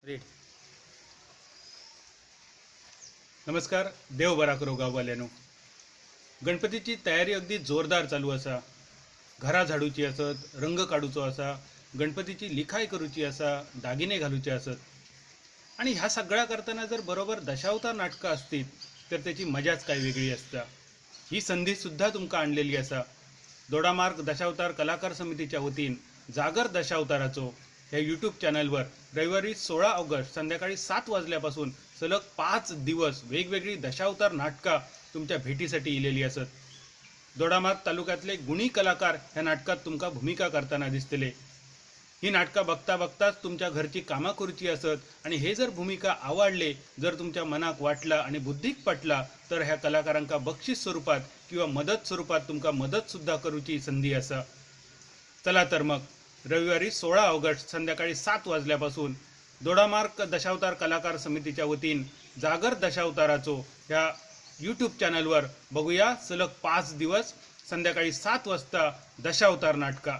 Ready. नमस्कार, देव बरा करो गांववाल्यांनो. गणपतीची तयारी अगदी जोरदार चालू आसा. घरां झाडूची आसत, रंग काडूचो आसा, गणपतीची लिखाय करूची आसा, दागिने घालूचे आसत आणि ह्या सगळ्या करताना जर बरोबर दशावतार नाटकां असतीत तर त्याची मजाच काय वेगळी आसता. ही संधी सुद्धा तुमकां आणलेली आसा. दोडामार्ग दशावतार कलाकार समितीच्या वतीन जागर दशावताराचो ह्या यूट्यूब चॅनलवर रविवारी 16 ऑगस्ट संध्याकाळी 7 वाजल्यापासून सलग 5 दिवस वेगवेगळी दशावतार नाटकां तुमच्या भेटीसाठी इलेली आसत. दोडामार्ग तालुक्यातले गुणी कलाकार ह्या नाटकात तुमकां भूमिका करताना दिसतले. ही नाटकां बघता बघताच तुमच्या घरची कामां करूची आसत आणि हे जर भूमिका आवडले, जर तुमच्या मनाक वाटला आणि बुद्धीक पटला तर ह्या कलाकारांका बक्षीस स्वरूपात किंवा मदत स्वरूपात तुमका मदत सुद्धा करूची संधी आसा. चला तर मग रविवारी 16 ऑगस्ट संध्याकाळी 7 वाजल्यापासून दोडामार्ग दशावतार कलाकार समितीच्या वतीन जागर दशावताराचो ह्या यूट्यूब चॅनलवर बघूया सलग 5 दिवस संध्याकाळी 7 वाजता दशावतार नाटका.